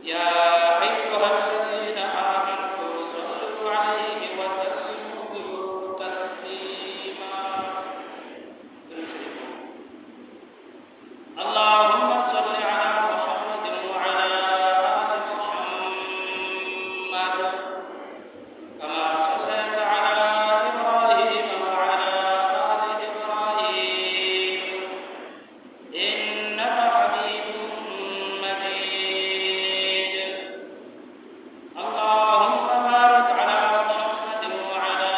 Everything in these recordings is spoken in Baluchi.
يا أيها الذين آمنوا صلوا عليه وسلموا تسليما. اللهم صل على محمد وعلى آل محمد كما صليت على إبراهيم وعلى آل إبراهيم إنك حميد مجيد. اللهم بارك على محمد وعلى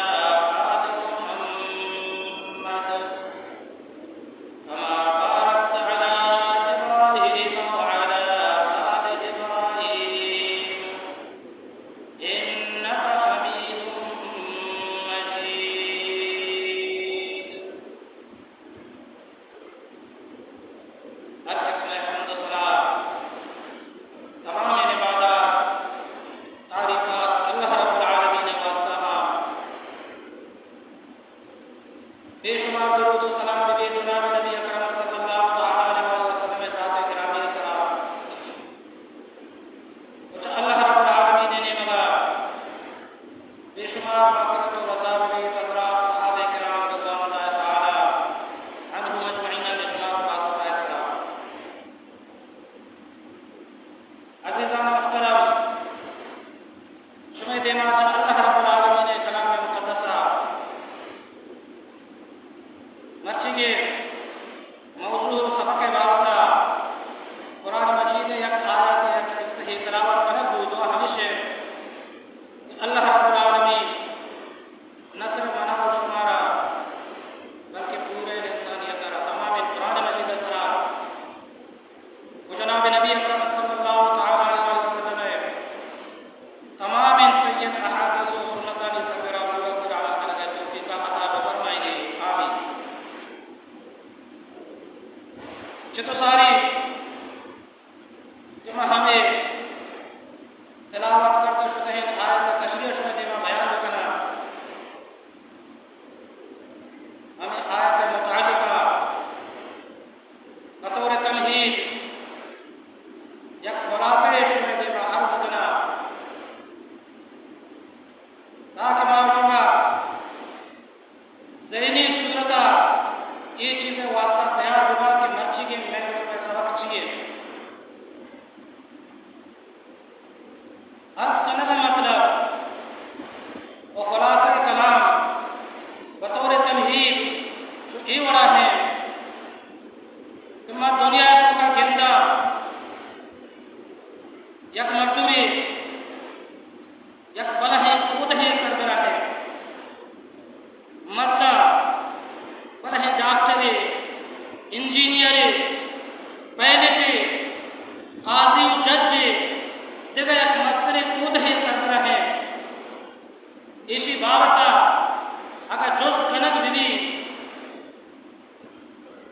آل محمد كما باركت على إبراهيم وعلى آل إبراهيم إنك حميد مجيد. ہر قسم حمد و ثنا، تمام عبادات، تعریفات اللہ رب العالمین ءِ واسطہ ہاں۔ بے شمار درود و سلام بہ جناب نبی اکرم صلی اللہ تعالی علیہ وسلم ءِ ذات گرامی ءِ سرا۔ و چہ اللہ رب العالمین ءِ نیمگا بے شمار مغفرت و رضا بہ بیت حضرات صحابہ کرام رضوان اللہ تعالی عنہم اجمعین ءِ جماعت واسطہ ءِ سرا۔ عزیزان محترم، شمئے دیما چہ اللہ رب العالمین ءِ کلام مقدس ءَ مرچیگیں موضوع و سبق ءِ بابت ءَ قرآن مجید ءِ یک آیات ءِ یک حصہ ءِ تلاوت کنگ بوت، و ہمیش انت کہ اللہ رب العالمین نہ صرف منا و شمارا بلکہ پورے انسانیت ءَ را تمام قرآن مجید ءِ سرا و جناب نبی اکرم صلی اللہ تعالی علیہ وسلم ءِ تمام سید احادیث و سنتانی سربرا پورا پورا عمل کنگ ءِ توفیق عطا بفرمائے۔ آمین۔ چہ تو ساری کہ ما ہمے تلاوت کرتا شتہیں آیت ءِ تشریح شمئے دیما بیان بکناں۔ ہمے آیت ءِ متعلقہ بطور تمہید یک خلاصہ ءَ شمئے دیما عرض کناں، تاکہ ما شما ذہنی صورت ءَ اے چیز ءِ واسطہ تیار بباں کہ مرچیگیں مئے گوشگ ءِ سبق چی انت۔ عرض کنگ ءِ مطلب و خلاصہ کلام بطور تمہید چو اے وڑا ہے کہ ما دنیا ءِ توکا گنداں یک مردمے یک بلہیں عہدہ ءِ سربراہ ءِ، مثلا بلہیں ڈاکٹرے، انجینئرے، پائلٹے، قاضی و ججے، دگہ یک مستریں عہدہ ءِ سربراہ ءِ، ایشی بابت ءَ اگاں جست کنگ بہ بیت،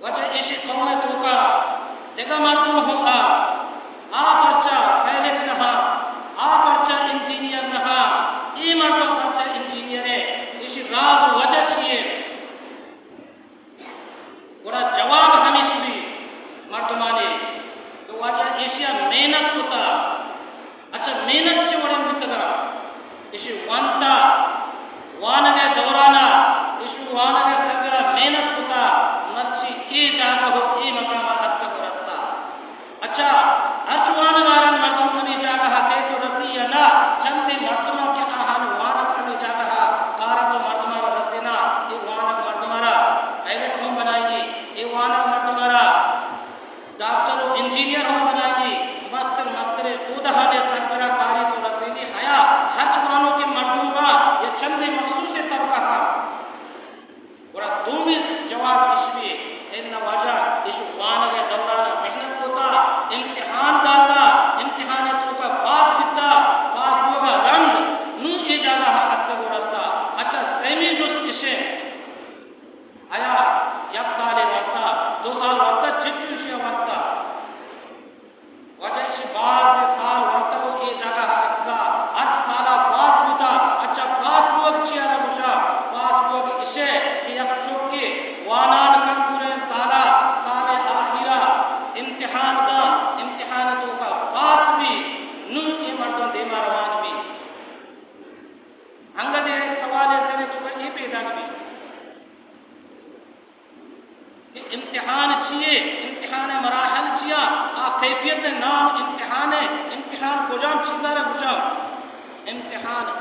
واجہ ایشی قوم ءِ توکا دگہ مردم ہم آ، آ پرچا پائلٹ نہ آ،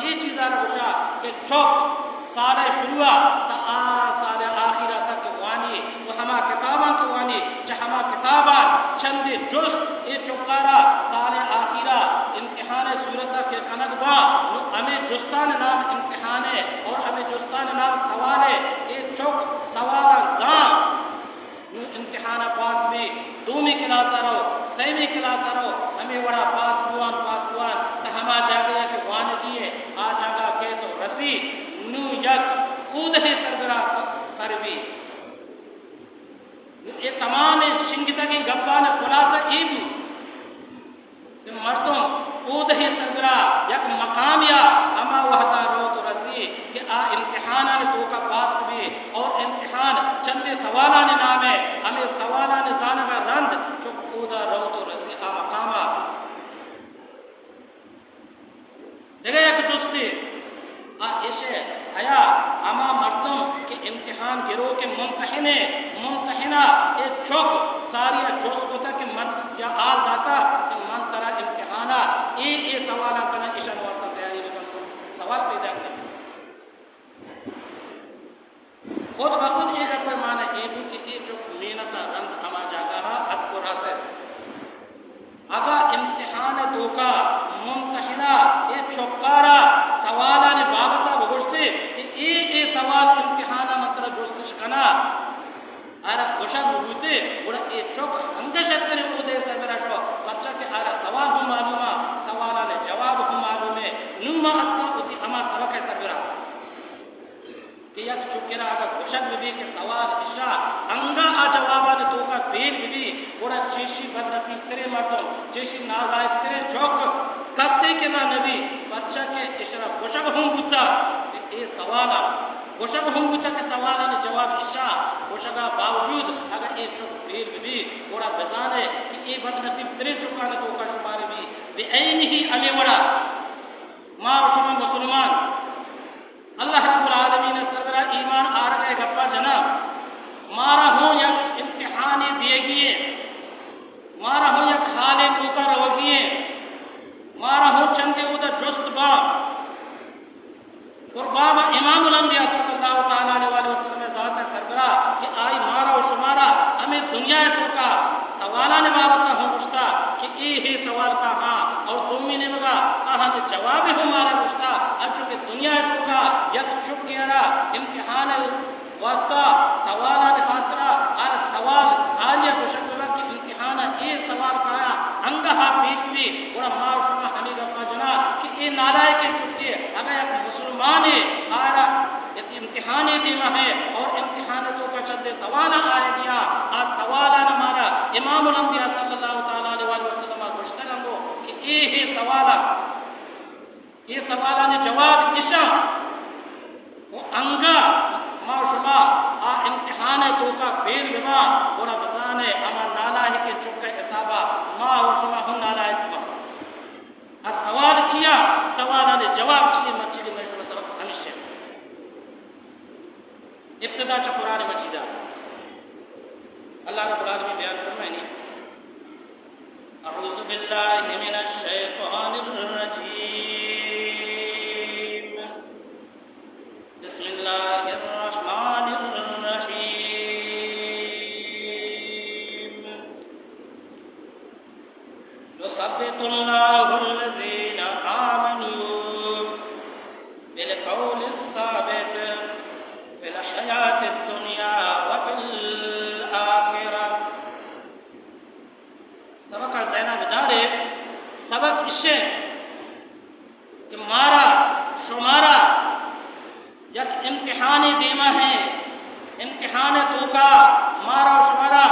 اے چیزا را گوشا کہ چک سال شروع ءَ تا آ سال آخر ءَ تک وانی و ہما کتاباں کہ وانی، چہ ہما کتاباں چندے جست اے چکارا سال آخر ءَ امتحان صورت ءَ کہ کنگ با، نو ہمے جستان نام امتحان ہے اور ہمے جستان نام سوال ہے۔ اے چک سوالاں زان، نوں امتحان ءَ پاس بی، دومی کلاس ءَ رو، سیمی کلاس ءَ رو، ہمے وڑا پاس بوان، پاس بوان، تہ ہما جاگہ ءَ کہ وانگی ہے، آ جاگہ ءَ کہ تو رسی، نوں یک اودہے سربرا سر بی۔ نوں اے تمام شنگتگیں گپان خلاصہ اے بو کہ مردم اودہی سربرا یک مقام یا ہما وہدا روت و رسی کہ آ امتحانانی توکا پاس بی اور امتحان چندے سوالانی نام ہے، ہمیں سوالانی زانگا رند چک اودا روت و رسی آ مقاما۔ دگہ یک جستے آ ایش ء، آیا ہما مردم کہ امتحان گروک ء ممتحن ء، ممتحنہ ء چک ساری ء جست کتگ کہ من یا حال داتا کہ من ترا امتحان ء اے اے سوالاں کناں، ایشانی واسطہ تیاری بکن، سوال پیدا کنت۔ خود بخود اے گپ ء مانا اے بوت کہ اے چک محنت ء رند ہما جاگہ ء اتک و رست۔ اگاں امتحان ء توکا ممتحنہ اے چکارا سوالانی بابت ء بگوشتے کہ اے اے سوال امتحان ء من ترا جستش کناں، آرا گوشگ بوتے، گڑا اے چک انگہ شتریں اودے سربرا شو، پرچا کہ آرا سوال ہم معلوم ء، سوالانی جواب ہم معلوم ء۔ نوں ما اتکاں وتی ہما سبق ء سربرا۔ کہ یک چکے را اگاں گوشگ بہ بیت کہ سوال اشا انگا آ جوابانی توکا بیل بہ بیت، گڑا چیشی بدنصیب تریں مردم، چیشی نالائق تریں چک کسے کرا نہ بیت، پرچا کہ اشرا گوشگ ہم بوتا کہ اے سوالا، گوشگ ہم بوتا کہ سوالانی جواب اشا، گوشگا باوجود اگاں اے چک بیل بہ بیت، گڑا بزانے کہ اے بدنصیب تریں چکانی توکا شمار بیت۔ بہ عینہ ہمے وڑا ما و شما مسلمان اللہ رب العالمین ء سربرا ایمان آرگ ء گپا جناں، مارا ہوں یک امتحانے دیگی ایں، مارا ہوں یک حالے توکا روگی ایں، مارا ہوں چندے اودا جست باں۔ قربان امام الانبیاء صلی اللہ تعالی علیہ وآلہ وسلم ء ذات ء سربرا کہ آئی مارا و شمارا ہمے دنیا ء توکا سوالانی بابت ء ہوں گوشتا کہ اے ہے سوال کا ہاں، اور دومی نیمگا آہانی جواب ہوں مارا گوشتا، انچو کہ دنیا ء توکا یک چکے را امتحان ء واسطہ سوالانی خاطرا آرا سوال ساری ء گوشگ بہ کہ امتحان ء اے سوال کایا انگہ ء پیش بی، گڑا ما و شما ہمے گپا جناں کہ اے نالائکیں چکے اگاں یک مسلمانے آرا یک امتحانے دیما ہے اور امتحان توکا چندے سوال آئے گیا، آ سوالان مارا امام الانبیاء صلی اللہ تعالی علیہ وآلہ وسلم گوشتگ انگو کہ اے ہے سوالا، اے سوالانی جواب اشاں و انگا ما شما آ امتحان توکا فیل بباں، گڑا بزانے ہما نالائکیں چک حسابا ما و شما ہم نالائک باں۔ آ سوال چیا؟ سوالانی جواب چیے؟ مرچی میں شما سبق ہمیش ہے۔ ابتدا چہ قرآن مجید ء۔ اللہ رب العالمین بیان فرمائنی، اعوذ باللہ من الشیطان الرجیم۔ بسم اللہ الرحمن الرحیم۔ يثبت الله الذين آمنوا بالقول الثابت في الحياة الدنيا وفي الآخرة۔ سبق ء ذہن ء بدارے، سبق اشے کہ مارا شمارا یک امتحانے دیما ہیں، امتحان توکا مارا و شمارا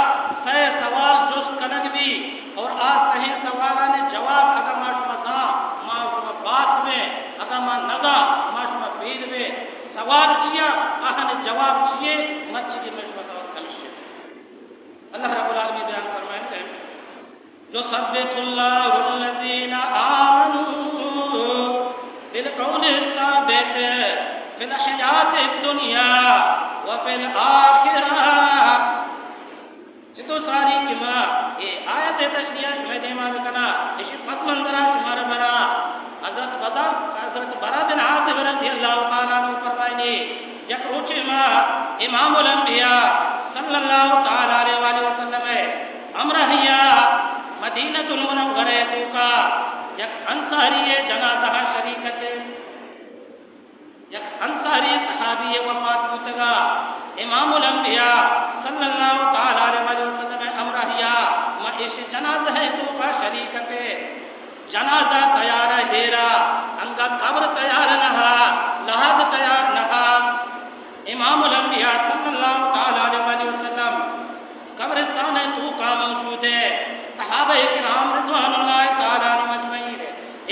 سئے سوال جست کنگ بی اور آ سئیں سوالانی جواب اگاں ما شما زان، ما شما باس بیں، اگاں ما نزان، ما شما بیل بیں۔ سوال چیا؟ آہانی جواب چیے؟ مرچی کہ میں شما سوال ہمیش ہے۔ اللہ رب العالمین بیان فرمائنتے ہیں، يثبت الله الذين آمنوا بالقول الثابت في الحياة الدنيا وفي الآخرة۔ چتو ساری کہ ما اے آیت تشریح شمئے دیما بکنا، اشی پس منظرا شمارا برا۔ حضرت بزا، حضرت براء بن اللہ تعالیٰ عنہ فرمائنی، یک روچے ما امام الانبیاء صلی اللہ تعالیٰ علیہ وآلہ وسلم ءِ ہمراہیا مدینۃ المنورہ ءِ توکا یک انصاری ءِ جنازہ ءَ شریکت، یک انصاری صحابی ءِ وفات بوتگا۔ امام الانبیاء صلی اللہ تعالیٰ علیہ وآلہ وسلم ءِ ہمراہیا ما ایشی جنازہ ءِ توکا شریکت۔ جنازہ تیار ءَ ہیرا، انگا قبر تیار نہ، لحد تیار نہ۔ امام الانبیاء صلی اللہ تعالیٰ علیہ وآلہ وسلم قبرستان ءِ توکا موجود ءِ۔ صحابہ کرام رضوان اللہ تعالیٰ علیہم اجمعین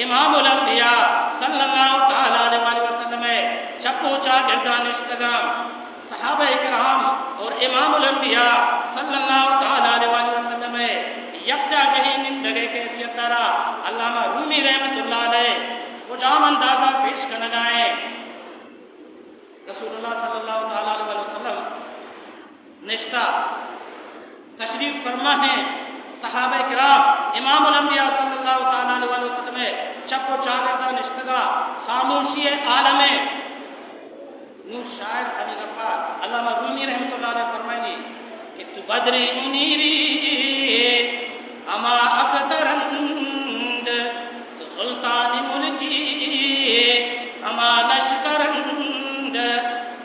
امام الانبیاء صلی اللہ تعالیٰ علیہ وآلہ وسلم ءِ چپ و چاگردا نشتگاں۔ صحابہ کرام اور امام الانبیاء صلی اللہ تعالیٰ علیہ وآلہ وسلم ءِ یک جاگہی نندگ ءِ کیفیت ءَ را علامہ رومی رحمت اللہ علیہ کجام اندازہ پیش کنگا ایں؟ رسول اللہ صلی اللہ تعالیٰ علیہ وسلم نشتہ تشریف فرما ہیں۔ صحابہ کرام امام الانبیاء صلی اللہ تعالیٰ علیہ وسلم ءِ چپ و چاگردا نشتگا، خاموشی ءِ عالم ءَ۔ نوں شاعر ہمے گپا علامہ رومی رحمت اللہ علیہ فرمائنی کہ تو بدر منیری ہما اخترند، تو سلطان ملکی ہما لشکرند۔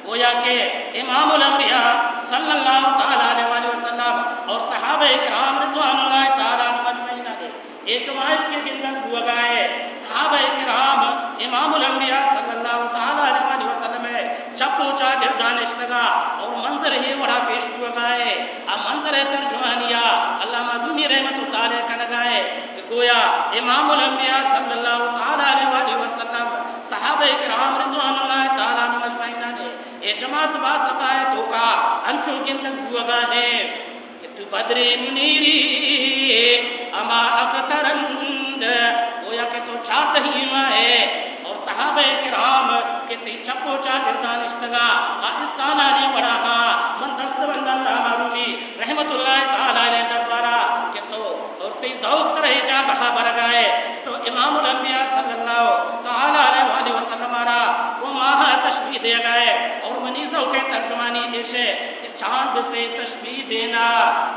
گویا کہ امام الانبیاء صلی اللہ تعالیٰ علیہ وآلہ وسلم اور صحابہ کرام رضوان اللہ تعالیٰ علیہم اجمعین نے اے جماعت کہ گندگ بوگا اے، صحابہ کرام امام الانبیاء صلی اللہ تعالیٰ علیہ وآلہ وسلم ءِ چپ و چاگردا نشتگا اور منظر ہے وڑا پیش بوگا اے۔ آ منظر ءِ ترجمانیا علامہ رومی رحمت اللہ علیہ کنگا اے کہ گویا امام الانبیاء صلی اللہ تعالیٰ علیہ وآلہ وسلم، صحابہ کرام رضوان اللہ تعالیٰ علیہم اجمعین نے اے جماعت با صفا ءِ توکا انچو گندگ بوگا اے کہ تو بدر منیری ہما اخترند، گویا کہ تو چاردہی ماہ ئے اور صحابہ کرام کہ تئی چپ و چاگردا نشتگا، آ استانانی وڑا ہاں۔ من دست بنداں علامہ رومی رحمت اللہ تعالیٰ علیہ دربارا کہ تو اور تئی ذوق ترا اے جاگہا برگا اے، تو امام الانبیاء صلی اللہ تعالیٰ علیہ وآلہ وسلم ءَ را گوں ماہ ءَ تشبیہ دیگا اے اور منی ذوق ءِ ترجمانی ایش اے کہ چاند سے تشبیہ دینا،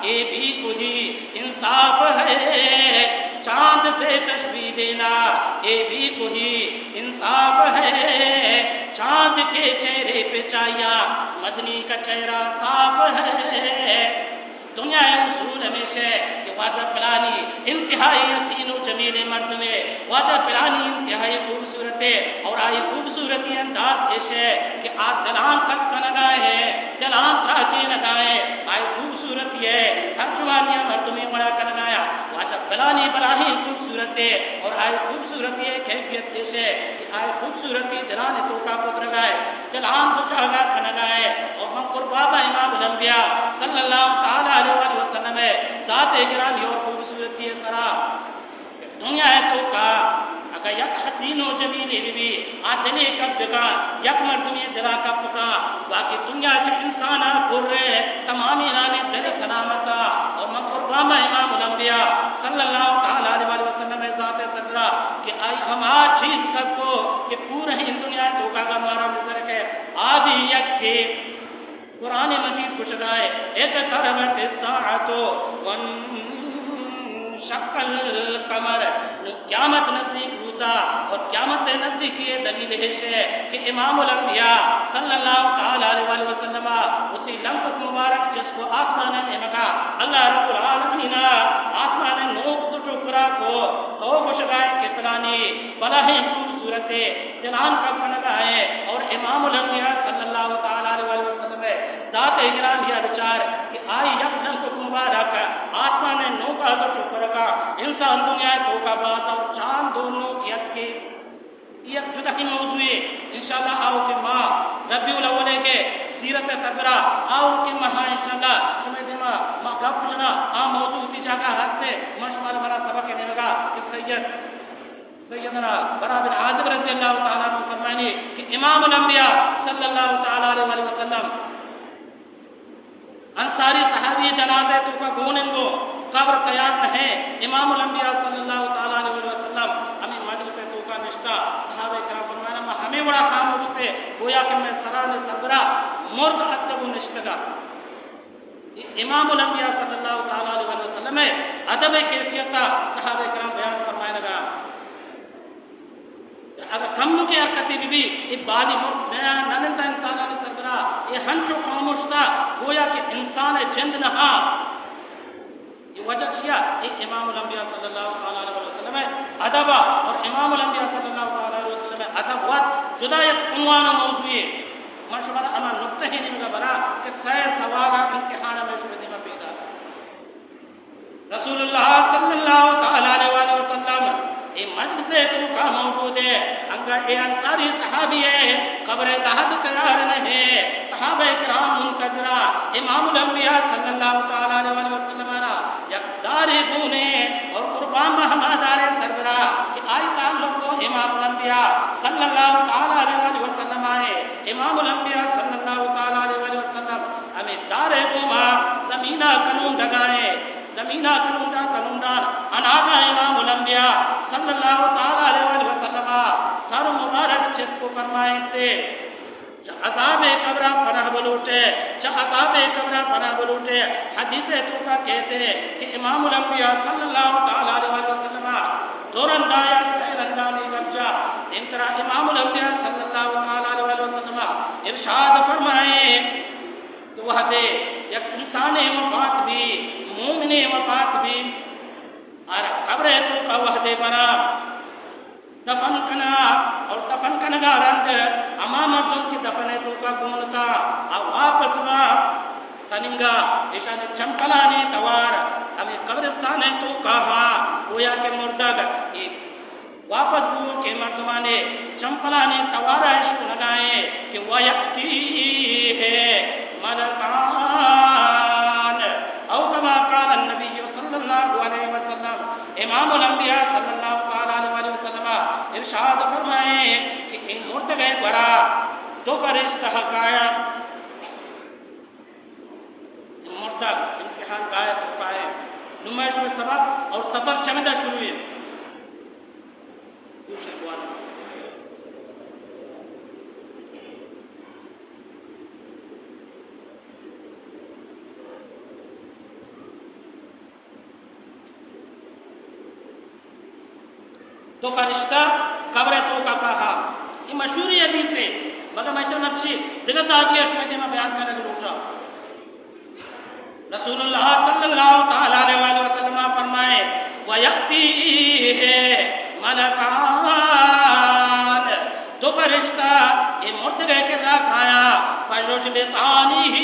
یہ بھی کوئی انصاف ہے؟ چاند سے تشبیہ دینا، یہ بھی کوئی انصاف ہے؟ چاند کے چہرے پہ چاہیا مدنی کا چہرہ صاف ہے۔ دنیا ءِ اصول ہمیش اے کہ واجہ پلانی انتہائی حسین و جمیل مردمے، واجہ پلانی انتہائی خوبصورت اے اور آئی خوبصورتی انداز ایش اے کہ آ دلاں کپ کنگا اے، دلاں تراکینگا اے، آئی خوبصورتی ءِ ترجمانی ءَ مردمے وڑا کنگا اے۔ واجہ پلانی بلاہیں خوبصورت اے اور آئی خوبصورتی ءِ کیفیت ایش اے کہ آئی خوبصورتی دلانی توکا پترگا اے۔ دلاں دو جاگہ کنگا اے اور من قربان امام الانبیاء صلی اللہ تعالیٰ علیہ وآلہ وسلم ءِ ذات گرامی اور خوبصورتی ءِ سرا۔ دنیا ءِ توکا اگاں یک حسین و جمیلے بہ بی، آ دلے کپ بکا، یک مردمے دلا کپ بکا، باقی دنیا چہ انسانا پر اے، تمامینانی دل سلامت اے۔ اور من قربان امام الانبیاء صلی اللہ تعالیٰ علیہ وآلہ وسلم ءِ ذات سرا کہ آئی ہما چیز کپ کو کہ پورا ہی دنیا ءِ توکا گا مارا نظر کے آدھی یک کے قرآن مجید گوشگا اے، اقتربت الساعة وانشق القمر، نو قیامت نزدیک بوتا، اور قیامت نزدیکی ءِ دلیل ایش اے کہ امام الانبیاء صلی اللہ تعالیٰ علیہ وآلہ وسلم وتی لنکک مبارک چست کو آسمان ءِ نیمگا، اللہ رب العالمین آسمان ءِ نوک دو ٹکرا کو، تو گوشگا اے کہ پلانی بلاہیں خوبصورت اے، دلاں کپ کنگا اے، اور امام الانبیاء صلی اللہ تعالیٰ علیہ وآلہ وسلم ءِ ذات گرامی ءَ بچار کہ آئی یک لنکک مبارک آسمان ءِ نوکا دو ٹکرکا، انسان دنیا ءِ توکا باز اور چاند دو نوک یکے۔ یک جدائی موضوعے، انشاءاللہ آؤکیں ماہ ربیع الاول ءِ کہ سیرت ءِ سربرا، آؤکیں ماہ انشاءاللہ شمئے دیما ما گپ جنا، آ موضوع وتی جاگہ ہستے، من شمارا برا سبق ءِ نیمگا کہ سید سیدنا براء بن عازب رضی اللہ تعالیٰ عنہ فرمائنی کہ امام الانبیاء صلی اللہ تعالیٰ علیہ وآلہ وسلم انصاری صحابی جنازہ توکا گون انگو، قبر تیار نہ اے، امام الانبیاء صلی اللہ تعالیٰ علیہ وآلہ وسلم ہمیں مجلس توکا نشتا، صحابہ کرام فرمانا ما ہمیں وڑا خاموش گویا کہ مئے سران سربرا مرگ اتکگ و نشتگا۔ اے امام الانبیاء صلی اللہ تعالی علیہ وسلم ءِ ادب ءِ کیفیت ءَ صحابہ کرام بیان فرمائنگا۔ اگاں کمکے حرکتے بہ بی، اے بالی مرگ نیا ننتا انسانانی سربرا، اے ہنچو خاموش تا، گویا کہ انسان ءِ جند نہا۔ اے وجہ چیا؟ اے امام الانبیاء صلی اللہ تعالی علیہ وسلم ءِ ادب ءَ، اور امام الانبیاء صلی اللہ تعالی علیہ وسلم ءِ ادب وت جدا یک عنوان و موضوعے۔ من شمارا ہما نقطہ ءِ نیمگا برا کہ سئے سوال ءِ امتحان ءَ من شمئے دیما پیدا۔ رسول اللہ صلی اللہ تعالی علیہ وآلہ وسلم اے مجلس ءِ توکا موجود اے، انگا اے انصاری صحابی ءِ قبر ءِ لحد تیار نہ اے، صحابہ کرام منتظرا، امام الانبیاء صلی اللہ تعالی علیہ وآلہ وسلم را یک دارے گون اے اور قربان بہ ہما دار ءِ سربرا کہ آئی تعلق گوں امام الانبیاء صلی اللہ تعالی علیہ وآلہ وسلم اے، امام الانبیاء صلی اللہ تعالی علیہ وآلہ وسلم ہمے دار ءِ گوما زمینا کنونڈگا اے۔ زمینا کنونڈا کنونڈان اناگا امام الانبیاء صلی اللہ تعالی علیہ وآلہ وسلم سر مبارک چست کو فرمائنتے، چہ عذاب قبرا پناہ بلوٹے، چہ عذاب قبرا پناہ بلوٹے۔ حدیث ءِ توکا کہتے کہ امام الانبیاء صلی اللہ تعالی علیہ وآلہ وسلم دو رندا یا سئے رندا می گرجا، انترا امام الانبیاء صلی اللہ تعالی علیہ وآلہ وسلم ارشاد فرمائے، تو وہدے یک انسانے وفات بی، مومنے وفات بی، آرا قبر ءِ توکا وہدے برا دفن کنا، اور دفن کنگا رند ہما مردم کہ دفن ءِ توکا گون اتا، آ واپس با تننگا ایشانی چمپلانی توار ہمے قبرستان ءِ توکا ہا، گویا کہ مردگ اے واپس بوؤکیں مردمانی چمپلانی توارا اشکنگا ایں کہ وَيَأْتِيهِ مَلَكَانِ، أَوْ كَمَا قَالَ النَّبِيُّ صَلَّى اللَّهُ عَلَيْهِ وَسَلَّمَ۔ امام الانبیاء صلی اللہ تعالی علیہ وآلہ وسلم ارشاد فرمائے کہ اے مردگ ءِ گورا دو فرشتہ کایا۔ مردگ امتحان گاہ ءِ توکا اے۔ نمائش و سبق اور سفر چمدا شروع اے۔ دو فرشتہ قبر ءِ توکا کاہا۔ اے مشہوریں حدیثے، مگر من ایشاں مرچی دگہ زاویہ ءَ شمئے دیما بیان کنگ لوٹاں۔ رسول اللہ صلی اللہ تعالی علیہ وآلہ وسلم فرمائے، وَيَأْتِيهِ مَلَكَانِ، دو فرشتہ اے مردگ ءِ کرا کایا، فَيُجْلِسَانِهِ،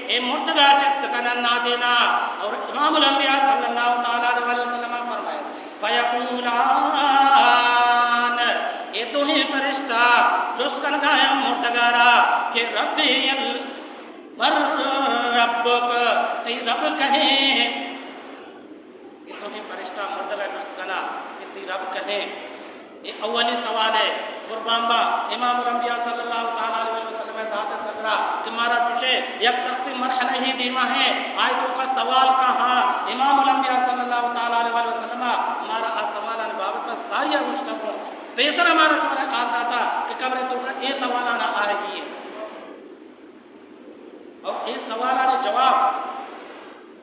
اے مردگا چست کنن نادینا۔ اور امام الانبیاء صلی اللہ تعالی علیہ وآلہ وسلم فرمائے، فَيَقُولَانِ، اے دوہیں فرشتہ جست کنگایا مردگارا کہ ربی ال-، مَن رَبُّكَ، تئی رب کئے ایں؟ اے دوہیں فرشتہ مردگا جست کنا کہ تئی رب کئے ایں؟ اے اولی سوال اے۔ قربان با امام الانبیاء صلی اللہ تعالی علیہ وسلم ءِ ذات ءِ صدرا کہ مارا چوشیں یک سختیں مرحلہ ہی دیما ایں، آئی توکا سوال کاہا، امام الانبیاء صلی اللہ تعالی علیہ وسلم مارا آ سوالانی بابت ساریا گوشتگ۔ پیسرا مارا شمارا حال داتا کہ قبر ءِ توکا اے سوالان آہگی ایں۔ اور اے سوالانی جواب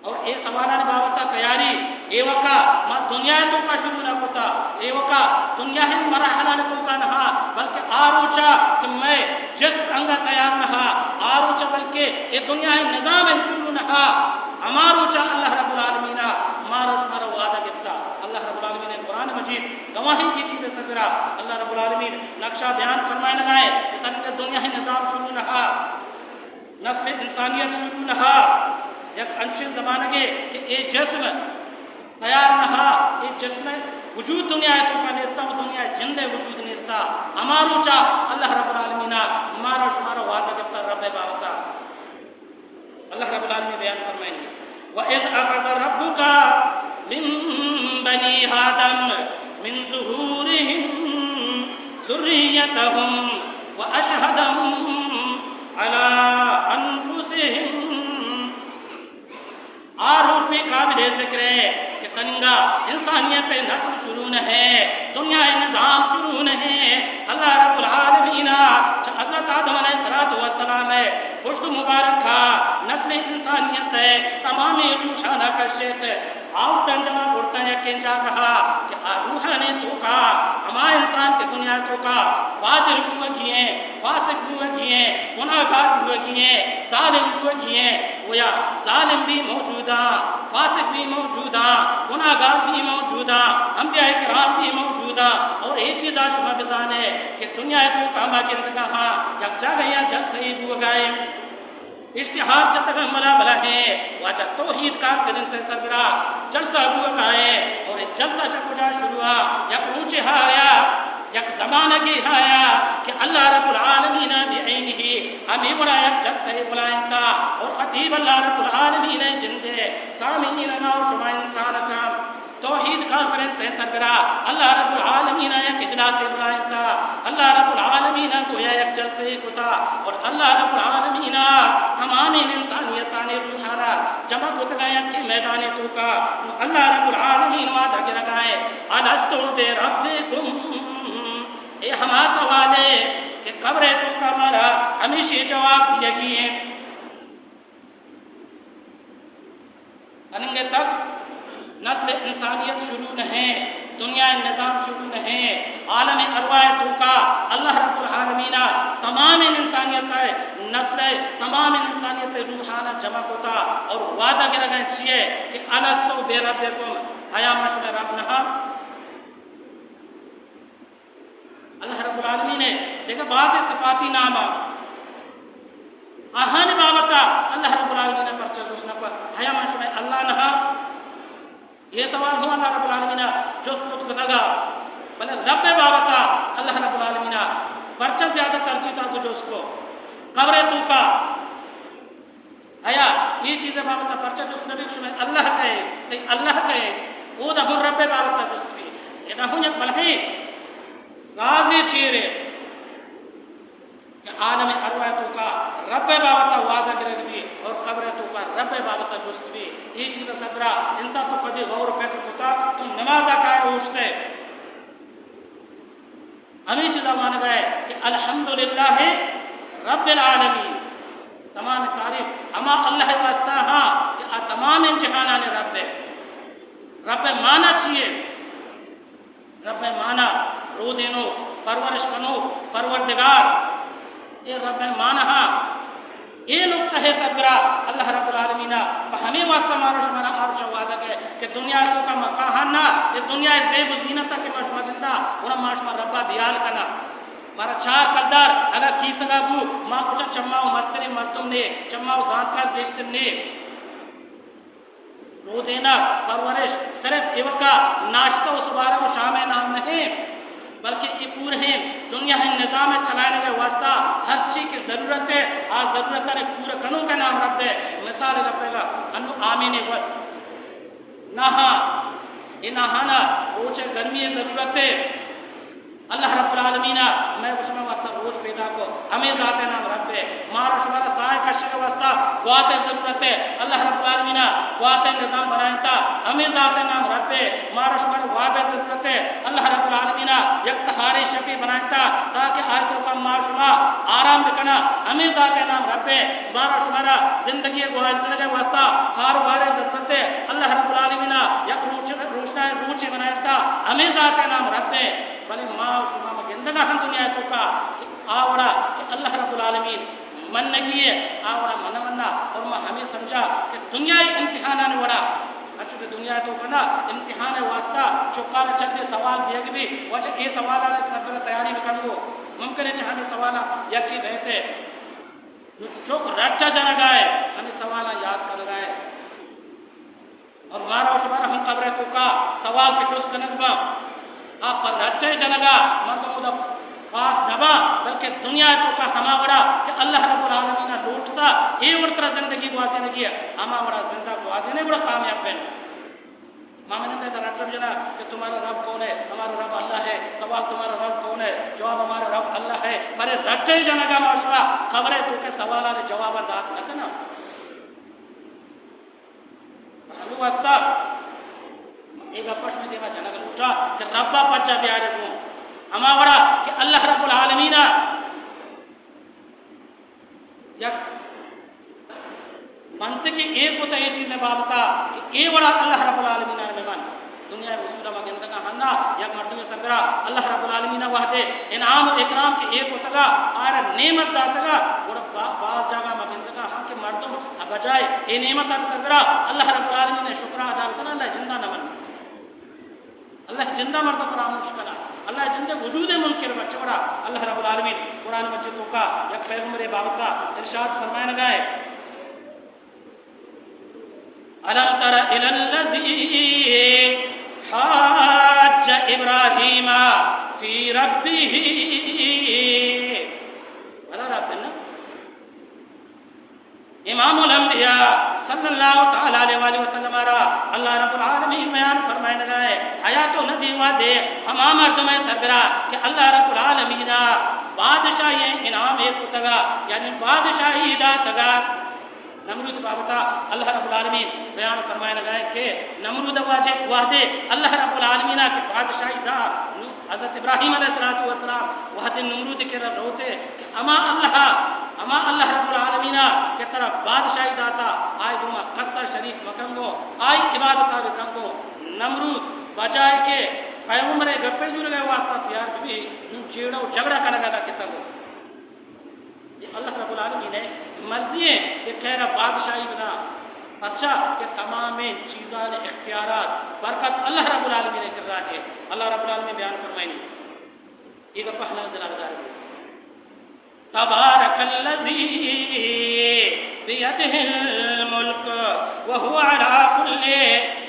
اور اے سوالانی بابت تیاری ایوکا ما دنیا ءِ توکا شروع نہ کتا، ایوکا دنیا ءِ مراحلانی توکا نہا، بلکہ آ روچا کہ مئے جسم انگا تیار نہا، آ روچا بلکہ اے دنیا ءِ نظام شروع نہا، ہما روچا اللہ رب العالمین مارا شمارا وعدہ گپتا۔ اللہ رب العالمین قرآن مجید گواہی اے چیز ءِ سرا۔ اللہ رب العالمین نقشہ بیان فرمائنگا ایں کہ تنکہ دنیا ءِ نظام شروع نہا، نسل انسانیت شروع نہا، یک انچیں زمانگے کہ اے جسم تیار نہا، اے جسم ءِ وجود دنیا ءِ توکا نیستا و دنیا ءِ جند ءِ وجود نیستا۔ ہما روچا اللہ رب العالمین مارا شمارا وعدہ گپتا رب ءِ بابتا۔ اللہ رب العالمین بیان فرمائنی، وَإِذْ أَخَذَ رَبُّكَ مِن بَنِي آدَمَ مِن ظُهُورِهِمْ ذُرِّيَّتَهُمْ وَأَشْهَدَهُمْ عَلَىٰ أَنفُسِهِمْ۔ آ روچ بھی قابل ذکر اے کہ تننگا انسانیت ءِ نسل شروع نہ اے، دنیا ءِ نظام شروع نہ اے۔ اللہ رب العالمین پشت مبارک ءَ نسل انسانیت ءِ تمامیں روحانا کشت، آورتاں جمع کرتاں یکیں جاگہ ءَ کہ آ روحانی توکا ہما انسان کہ دنیا ءِ توکا فاجر بوگی ایں، فاسق بوگی ایں، گناہگار بوگی ایں، ظالم بوگی ایں، گویا ظالم بھی موجود اَں، فاسق بھی موجود اَں، گناہگار بھی موجود اَں، انبیاء کرام بھی موجود اَں۔ اور اے چیزا شما بزانے کہ دنیا ءِ توکا ما گندگا ہاں، یک جاگہ یا جلسہ ای بوگا ایں، اشتہار جتگ اَں، ملا بلا ایں، واجہ توحید کانفرنس ءِ سربراہ جلسہ بوگا ایں، اور اے جلسہ چہ کجا شروع اَں؟ یک روچے ہا آیا، یک زمانگے ہا آیا کہ اللہ رب العالمین ءَ بعینہ ہمے وڑا یک جلسہ ای بلائینتا، اور خطیب اللہ رب العالمین ءِ جند ءِ سامعین ما و شما انسان اتاں۔ توحید کانفرنس ءِ سربراہ اللہ رب العالمین ءَ یک اجلاسے بلائینتا، اللہ رب العالمین ءَ گویا یک جلسے کتا، اور اللہ رب العالمین ءَ تمامیں انسانیتانی روحانا جمع کتگا یکیں میدانے توکا۔ اللہ رب العالمین وعدہ گرگا ایں، الست بربکم، اے ہما سوالے کہ قبر ءِ توکا مارا ہمیشی جواب دیگی ایں۔ انگے تک نسل انسانیت شروع نہ ایں، دنیا ءِ نظام شروع نہ ایں، عالم ارواح ءِ توکا اللہ رب العالمین ءَ تمام انسانیت ءِ نسل ءِ تمام انسانیت ءِ روحانا جمع کتا اور وعدہ گرگا ایں چیے کہ الست بربکم، آیا ما شمئے رب نہ آں؟ اللہ رب العالمین ءِ دگہ بازیں صفاتی نام اَں، آہانی بابت ءَ اللہ رب العالمین ءَ پرچا جست نہ کت؟ آیا ما شمئے اللہ نہ آں؟ اے سوال ہوں اللہ رب العالمین ءَ جست کت کتگ، بلے رب ءِ بابت ءَ اللہ رب العالمین ءَ پرچا زیادہ ترجیح دات و جست کت؟ قبر ءِ توکا آیا اے چیز ءِ بابت ءَ پرچا جست نہ بیت کہ شمئے اللہ کئے، تئی اللہ کئے؟ اودا ہوں رب ءِ بابت ءَ جست بیت۔ ادا ہوں یک بلکیں رازے چیرے کہ عالم ارواح ءِ توکا رب ءِ بابت ءَ وعدہ گرگ بیت اور قبر ءِ توکا رب ءِ بابت ءَ جست بیت۔ اے چیز ءِ سربرا انسان تو کدی غور و فکر کتا؟ تو نماز ءَ کائے اوشتے، ہمے چیزا وانگا ئے کہ الحمدللہ رب العالمین، تمام تعریف ہما اللہ ءِ واسطہ ہاں کہ آ تمام جہانانی رب ایں۔ رب ءِ معنی چی ایں؟ رب ءِ معنی رودینوک، پرورش کنوک، پروردگار۔ اے رب ءِ معنی ہاں۔ اے نقطہ ءِ سربرا اللہ رب العالمین ءَ پہ ہمے واسطہ مارا شمارا آ روچ ءَ وعدہ کئے کہ دنیا ءِ توکا ما کاہاں نا، اے دنیا ءِ زیب و زینت ءَ کہ ما شما گندا، گڑا ما شما رب ءَ بیال کنا۔ مارا چار کلدار اگاں کیسگا بو، ما کچا چما و مستریں مردم نے، چما و زانتکار گیشتر نے۔ رودینگ، پرورش صرف ایوکا ناشتہ و سبارگ و شام ءِ نام نہ ایں، بلکہ اے پورہیں دنیا ءِ نظام ءِ چلائینگ ءِ واسطہ ہرچی کہ ضرورت ایں، آ ضرورتانی پورا کنوک ءِ نام رب ایں۔ مثال ءِ گپے گا، انو آمین ءِ وس ناہاں، اے ناہانا روچ ءِ گرمی ءِ ضرورت ایں۔ اللہ رب العالمین ءَ مئے و شمئے واسطہ روچ پیدا کو، ہمے ذات ءِ نام رب ایں۔ مارا شمارا ساہ ءِ کشگ ءِ واسطہ گوات ءِ ضرورت ایں، اللہ رب العالمین ءَ گوات ءِ نظام بنائینتا، ہمے ذات ءِ نام رب ایں۔ مارا شمارا واب ءِ ضرورت ایں، اللہ رب العالمین ءَ یک تہاریں شپے بنائینتا تاکہ آئی توکا ما شما آرام بکناں، ہمے ذات ءِ نام رب ایں۔ مارا شمارا زندگی ءِ گوازینگ ءِ واسطہ کاروبار ءِ ضرورت ایں، اللہ رب العالمین ءَ یک روچ، روشنائیں روچے بنائینتا، ہمے ذات ءِ نام رب ایں۔ بلے ما و شما ما گندگا ہم دنیا ءِ توکا کہ آ وڑا کہ اللہ رب العالمین منگی ایں، آ وڑا من منا، اور ما ہمے سمجھا کہ دنیا ءِ امتحانانی وڑا، انچو کہ دنیا ءِ توکا نا امتحان ءِ واسطہ چکانا چندے سوال دیگ بی، واجہ اے سوالانی سربرا تیاری بکنگو، ممکن ایں چہ ہمے سوالا یکے بیتے۔ نو چک رٹا جنگا ایں، ہمے سوالا یاد کنگا ایں۔ اور مارا و شمارا ہم قبر ءِ توکا سوال کہ جست کنگ باں، آ پہ رٹے جنگا مردم اودا پاس نہ باں، بلکہ دنیا ءِ توکا ہما وڑا کہ اللہ رب العالمین ءَ لوٹتا، اے وڑ ترا زندگی گوازینگی ایں، ہما وڑا زندہ گوازینے گڑا کامیاب بیں۔ ما من اندر رٹب جنا کہ تمہارا رب کون ہے؟ ہمارا رب اللہ ہے۔ سوال، تمہارا رب کون ہے؟ جواب، ہمارا رب اللہ ہے۔ پر رٹے جنگا ما شما قبر ءِ توکا سوالانی جوابا دات نہ کناں۔ ہمے واسطہ اے گپ ءَ شمئے دیما جنگ لوٹاں کہ رب ءَ پجا بیارے گوں، ہما وڑا کہ اللہ رب العالمین ءَ یک منطقی ایر کتا اے چیزیں بابتا کہ اے وڑا اللہ رب العالمین ءَ بہ من۔ دنیا ءِ اصول ءَ ما گندگا ہنا یک مردمے سربرا اللہ رب العالمین ءَ وہدے انعام و اکرام کہ ایر کتگا، آئرا نعمت داتگا، گڑا با-، باز جاگہ ما گندگا ہاں کہ مردم بجائے اے نعمت ءِ سربرا اللہ رب العالمین ءِ شکر ادا بکنا، اللہ جندا نہ من۔ اللہ جندا مردم فراموش کنا، اللہ جندے وجود منکر بچ وڑا۔ اللہ رب العالمین قرآن مجید توکا یک پیغمبر بابتا ارشاد فرمائنگا ہے، الم تر الی الذی حاج ابراہیم فی ربہ۔ اللہ رب نا امام الانبیاء صلی اللہ تعالی علیہ وآلہ وسلم ءَ را اللہ رب العالمین بیان فرمائنگا ہے، آیا تو نہ دیما دے ہما مردم ءِ سربرا کہ اللہ رب العالمین ءَ بادشاہی انعام ایر کتگا، یعنی بادشاہی داتگا۔ نمرود بابتا اللہ رب العالمین بیان فرمائنگا ہے کہ نمرود واجہ وہدے اللہ رب العالمین ءَ کہ بادشاہی دا، حضرت ابراہیم علیہ الصلوۃ والسلام وہدے نمرود کرا روتے کہ اما اللہ، اما اللہ رب العالمین ءَ کہ ترا بادشاہی داتا، آئی گوما کسا شریک مکن گو، آئی عبادتا بکن گو۔ نمرود بجائے کہ پیغمبر ءِ گپے زورگ ءِ واسطہ تیار بی، نوں جیڑہ و جھگڑا کنگا لگتا گو۔ اے اللہ رب العالمین ءِ مرضی ہے کہ کئے را بادشاہی بدا، پرچا کہ تمامیں چیزان اختیارات، برکت اللہ رب العالمین ءِ کرا ہے۔ اللہ رب العالمین بیان فرمائنی، اے گپ ہمیں دلال دار بھی۔ تبارک الذی بیدہ الملک وہو علی کل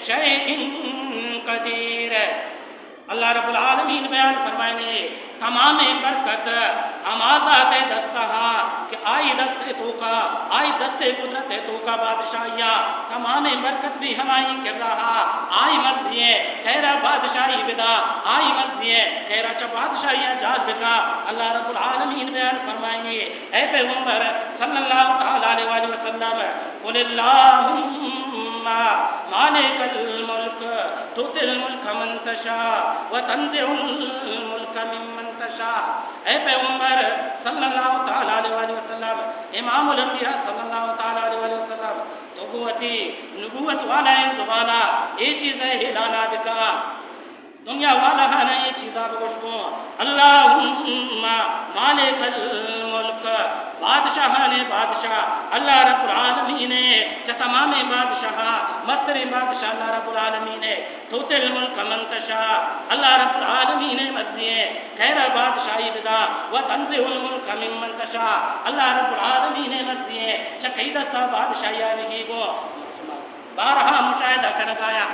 شیء قدیر۔ اللہ رب العالمین بیان فرمائنے، تمامیں برکت ہما ذات ءِ دستا ہاں کہ آئی دست ءِ توکا، آئی دست ءِ قدرت ءِ توکا بادشاہیا، تمامیں برکت بھی ہمائی کرا ہا، آئی مرضی ہے کئے را بادشاہی بدا، آئی مرضی ہے کئے را چہ بادشاہیا جار بکا۔ اللہ رب العالمین بیان فرمائنے، اے پیغمبر صلی اللہ تعالی علیہ وآلہ وسلم، قل اللہم مالک الملک تؤتی الملک من تشاء وتنزع الملک ممن تشاء۔ اے پیغمبر صلی اللہ تعالی علیہ وآلہ وسلم، امام الانبیاء صلی اللہ تعالی علیہ وآلہ وسلم، تو گو وتی نبوت والا زبانا اے چیز ءِ اعلانا بکا۔ دنیا والا ہانا اے چیزا بگوش گو، اللہم مالک الملک، بادشاہان ءِ بادشاہ اللہ رب العالمین ہے، چہ تمامیں بادشاہ، مستریں بادشاہ اللہ رب العالمین ہے۔ تؤتی الملک من تشاء، اللہ رب العالمین ءِ مرضی ہے کئے را بادشاہی بدا، وتنزع الملک ممن تشاء، اللہ رب العالمین ءِ مرضی ہے چہ کئی دستا بادشاہیا بگی گو۔ بارہا مشاہدہ کنگایا،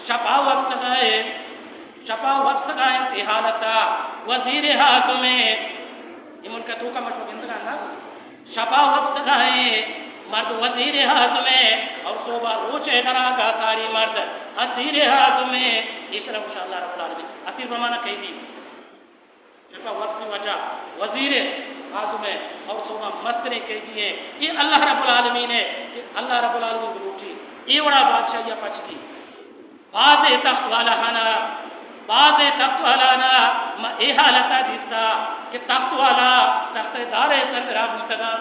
شپا وپسگائے، شپا وپسگائے تی حالتا وزیر اعظم ہے۔ یہ ملک توکا مشو گندگا نا، شپا وپسگائے مرد وزیر اعظم ہے اور صوبہ روچے دراگا ساری مرد اسیر اعظم ہے۔ یہ شرف انشاءاللہ رب العالمین، اسیر بمانا قیدی۔ شپا وپسی وجہ وزیر اعظم ہے اور صوبہ مستریں قیدی ہے۔ یہ اللہ رب العالمین ہے کہ اللہ رب العالمین بلوٹی اے وڑا بادشاہی پچ کی۔ بازیں تخت والا ہانا، بازیں تخت والا نا ما اے حالتا دیستا کہ تخت والا تخت دار سربرا بوتگا،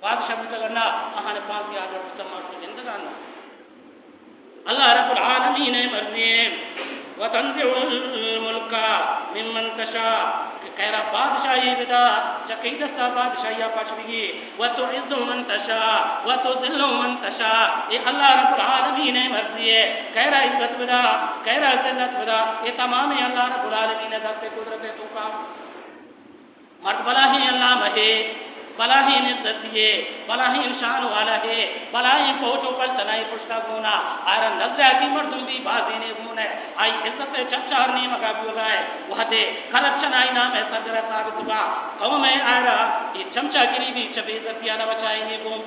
بادشاہ بوتگا نا، آہان پھانسی آرڈر بوتا، مارتا گندگا نا۔ اللہ رب العالمین مرضی ہے، وتنزع الملک ممن تشاء، کہ کئے را بادشاہی بدا، چہ کئی دستا بادشاہیا پچ بگی، وتعز من تشاء وتذل من تشاء۔ اے اللہ رب العالمین مرضی ہے، کئے را عزت بدا، کئے را ذلت بدا، اے تمام اللہ رب العالمین دست قدرت توکا۔ مرد بلاہیں علامہ ہے، بلاہیں عزتی ہے، بلاہیں شان والا ہے، بلاہیں فوج و پلٹنائی پشتا گونا، آرا نظریاتی مردم بھی بازینے گونے، آئی عزت چرچار نیمگا بوگا ہے، وہدے کرپشن آئی نام ہے سرگرا ثابت با، قوم ہے آرا یہ چمچہ گری بھی چہ بے عزتیانا بچائینے گون۔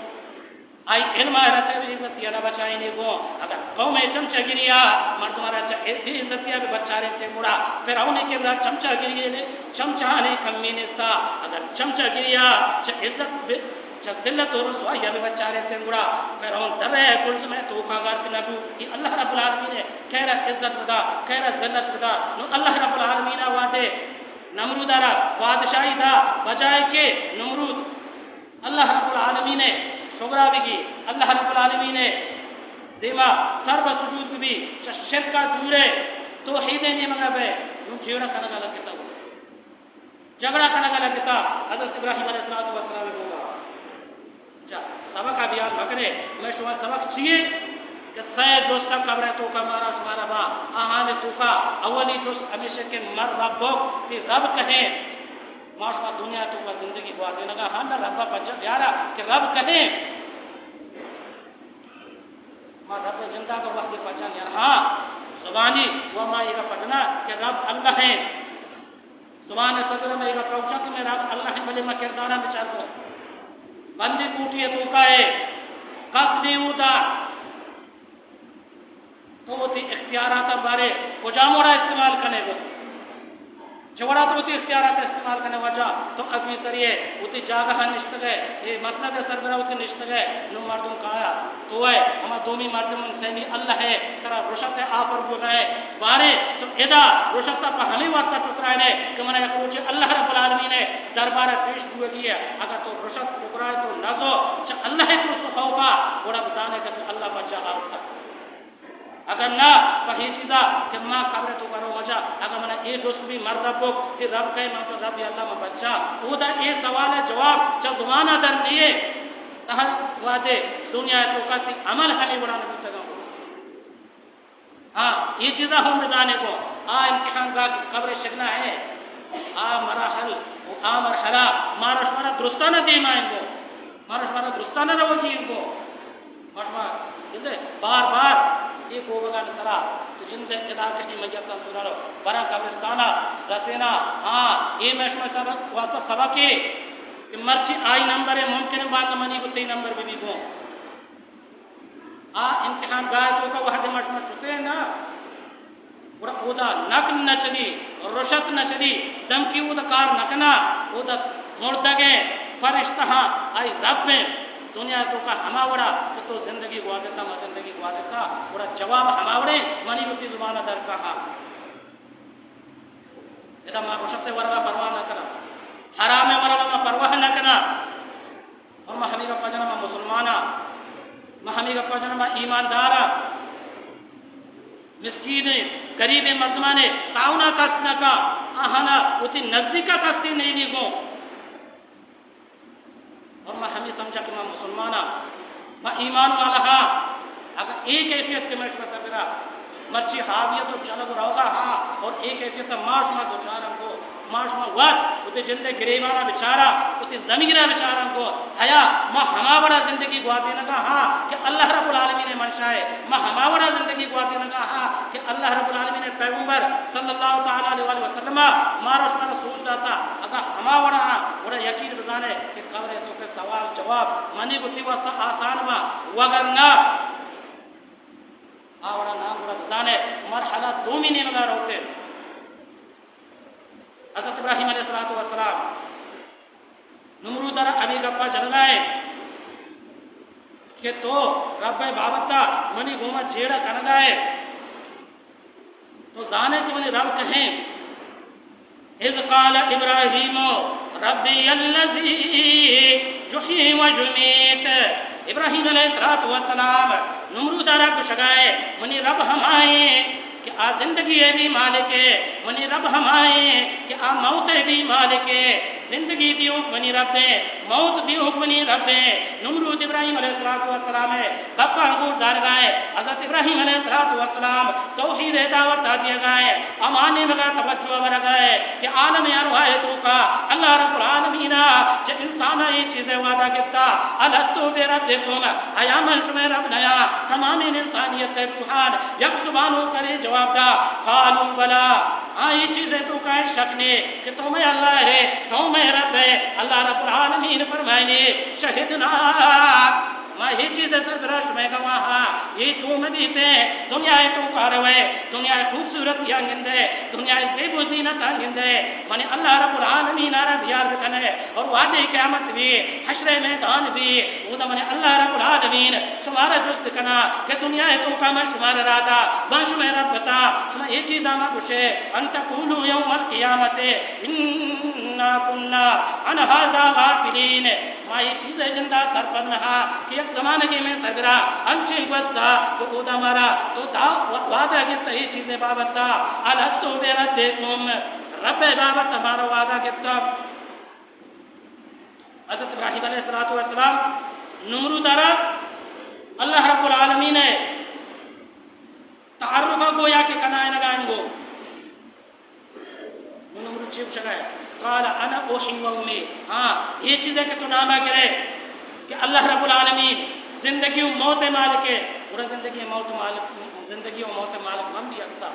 آئی علم ء را چہ بے عزتی ء نہ بچائینے گوں۔ اگر قوم ء چمچہ گری ء مردم ء را چہ بے عزتی ء بہ بچارینتے گڑا فرعون ء کرا چمچہ گری ء چمچہ آنے کمی نیستا۔ اگر چمچہ گری ء چہ عزت بہ، چہ ذلت و رسوائی ء بہ بچارینتے گڑا فرعون درہ ء کلزم ء توکا گارت نہ بو۔ اے اللہ رب العالمین ء کہرا عزت بدا، کہرا ذلت بدا۔ نو اللہ رب العالمین ء وعدے نمرود ء را بادشاہی دا، بجائے کہ نمرود اللہ رب العالمین ء شگرا بگی، اللہ رب العالمین ءِ دیما سر بہ سجود بہ بی، چہ شرک ءَ دور ءَ توحید ءِ نیمگ ءَ بئے، نوں جیڑہ کنگ ءَ لگتگ، جھگڑا کنگ ءَ لگتگ حضرت ابراہیم علیہ الصلوۃ والسلام ءِ گوما۔ چہ سبق ءَ بیان مکنے، ہمے شما سبق چی اے؟ کہ سئے جست ءَ قبر ءِ توکا مارا شمارا با، آہانی توکا اولی جست ہمیش کہ من ربک، تئی رب کئے ایں؟ ما شما دنیا ءِ توکا زندگی گوازینگ ءَ ہاں، نہ رب ءَ پجا بیارا کہ رب کئے ایں؟ ما رب ءِ جند ءَ کہ وہدے پجا نیار، ہاں، زبانی و ما ایگا پجنا کہ رب اللہ ایں۔ زبان ءِ سرا ما ایگا پروشا کہ مئے رب اللہ ایں، بلے ما کرداراں بچار کو۔ بندی کوٹی ءِ توکا اے، کس نی اودا۔ تو وتی اختیارات ءِ بارے کجام وڑا استعمال کنے گو؟ چہ وڑا تو وتی اختیارات ءَ استعمال کنے؟ واجہ تو آفیسرے ئے، وتی جاگہ ءَ نشتگ ئے، اے مسند ءِ سربرا وتی نشتگ ئے، نوں مردم کایا؟ تو ئے، ہما دومی مردم، سیمی اللہ اے، ترا رشت ءِ آفر بوگا اے۔ بارے تو ادا رشت ءَ پہ ہمے واسطہ ٹکرائینے کہ منا یک روچے اللہ رب العالمین ءِ دربار ءَ پیش بوگی اے۔ اگاں تو رشت ٹکرائے، تو نزو چہ اللہ ءِ ترس و خوفا، گڑا بزانے کہ تو اللہ پجا آورتگ۔ اگاں نہ، پہ اے چیزا کہ ما قبر ءِ توکا رو، واجہ، اگاں منا اے جست بی من ربک، تئی رب کئے؟ من گوشاں ربی اللہ، من بچاں۔ اودا اے سوال ءِ جواب چہ زبان ءَ در نیے، تہ وہدے دنیا ءِ توکا تئی عمل ہمے وڑا نہ بوتگ اَنت۔ ہاں، اے چیزا ہم بزانے گو، آ امتحان گاہ کہ قبر ءِ شگنا اے، آ مراحل و آ مرحلہ مارا شمارا درستانا دیما ایں گو، مارا شمارا درستانا روگی ایں گو۔ ما شما گندے بار بار اے کوبگانی سرا، تو جند ءِ ادا کہیں میتاں تو نہ رو، براں قبرستانا رسینا۔ ہاں، اے مئے شمئے سبق واسطہ سبقے کہ مرچی آئی نمبر اے، ممکن اے باندا منی گو تئی نمبر بہ بی گو۔ آ امتحان گاہ ءِ توکا وہدے ما شما شتے نا، گڑا اودا نقل نہ چلی، رشوت نہ چلی، دمکی اودا کار نہ کنا، اودا مردگیں فرشتہاں آئی رب ایں۔ دنیا ءِ توکا ہما وڑا کہ تو زندگی گوازینتا، ما زندگی گوازینتا، گڑا جواب ہما وڑے منی وتی زبان ءَ در کاہاں۔ ادا ما رشوت ءِ ورگا پرواہ نہ کناں، حرام ءِ ورگا ما پرواہ نہ کناں۔ اور ما ہمے گپا جناں، ما مسلماناں، ما ہمے گپا جناں، ما ایمانداراں۔ مسکینیں، غریبیں مردمانے تعاونا کس نہ کا، آہانا وتی نزیکا کسے نیلی گوں۔ اور ما ہمے سمجھا کہ ما مسلماناں، ما ایمان والا ہاں۔ اگاں اے کیفیت کہ مئے شمئے سرا مرچی حاویت و چلگ و روگا ہاں، اور اے کیفیت ما شما دوچاراں گو، ما شما وت وتی جند ءِ گریبانا بچاراں، وتی ضمیرا بچاراں گو، ہیا ما ہما وڑا زندگی گوازینگا ہاں کہ اللہ رب العالمین ءِ منشا اے، ما ہما وڑا زندگی گوازینگا ہاں کہ اللہ رب العالمین ءِ پیغمبر صلی اللہ تعالی علیہ وآلہ وسلم مارا شمارا سوج داتا۔ اگاں ہما وڑا ہاں، گڑا یقین بزانے کہ قبر ءِ توکا سوال جواب منی گو تئی واسطہ آسان با، وگرنہ آ وڑا نہ، گڑا بزانے مرحلہ دومی نیمگا روتے۔ حضرت ابراہیم علیہ الصلوۃ والسلام نمرود ءَ را ہمے گپا جنگا ایں کہ تو رب ءِ بابت ءَ منی گوما جیڑہ کنگا ئے، تو زانے کہ منی رب کئے ایں؟ اذ قال ابراہیم ربی الذی یحیی و یمیت۔ ابراہیم علیہ الصلوۃ والسلام نمرود ءَ را گوشگا ایں، منی رب ہما ایں کہ آ زندگی ءِ بھی مالک اے، منی رب ہما ایں کہ آ موت ءِ بھی مالک اے۔ زندگی دیوک منی رب ایں، موت دیوک منی رب ایں۔ نمرود ابراہیم علیہ الصلوۃ والسلام ءِ گپاں گور دارگا ایں۔ حضرت ابراہیم علیہ الصلوۃ والسلام توحید ءِ دعوت ءَ دیگا ایں۔ ہما نیمگا توجہ ورگا ایں کہ عالم ارواح ءِ توکا اللہ رب العالمین ءَ چہ انساناں اے چیز ءِ وعدہ گپتا، الست بربکم، آیا من شمئے رب نیاں؟ تمامیں انسانیت ءِ روحان یک زبان ءُ کرے جواب دا، قالوا بلی، آ اے چیز ءِ توکا شک نے کہ تو مئے اللہ ئے، تو مئے رب ئے۔ اللہ رب العالمین فرمائنے، شہدنا، ما اے چیز ءِ سربرا شمئے گواہاں، اے چو مہ بیتیں، دنیا ءِ توکا روئے، دنیا ءِ خوبصورتیاں گندئے، دنیا ءِ زیب و زینتاں گندئے، من اللہ رب العالمین ءَ را بیار بکنئے، اور وہدے قیامت بی، حشر ءِ میدان بی، اودا من اللہ رب العالمین شمارا جست کنا کہ دنیا ءِ توکا من شمارا را دا، من شمئے رب بتا، شما اے چیزاں مہ گوشے، ان تقولوا یوم القیامۃ انا کنا عن ھذا غافلین۔ ما اے چیز ءِ جند ءَ سرپد نہ ات کہ یک زمانگے مئے سربرا انچیں گوست ءَ کہ اودا مارا تو دا وعدہ گپت اے چیز ءِ بابت ءَ، الست بربکم، رب ءِ بابت ءَ مارا وعدہ گپت۔ حضرت ابراہیم علیہ الصلوۃ والسلام نمرود ءَ را اللہ رب العالمین ءِ تعارف ءَ گویا کہ کنائینگ ءَ انت گو۔ نوں نمرود چے گوشگ ءَ؟ قال انا احیی و امیت۔ ہاں، اے چیز ءَ کہ تو نام ءَ گرئے کہ اللہ رب العالمین زندگی و موت ءِ مالک ءِ، گڑا زندگی ءُ موت ءِ مالک، زندگی و موت ءِ مالک من بھی ہستاں۔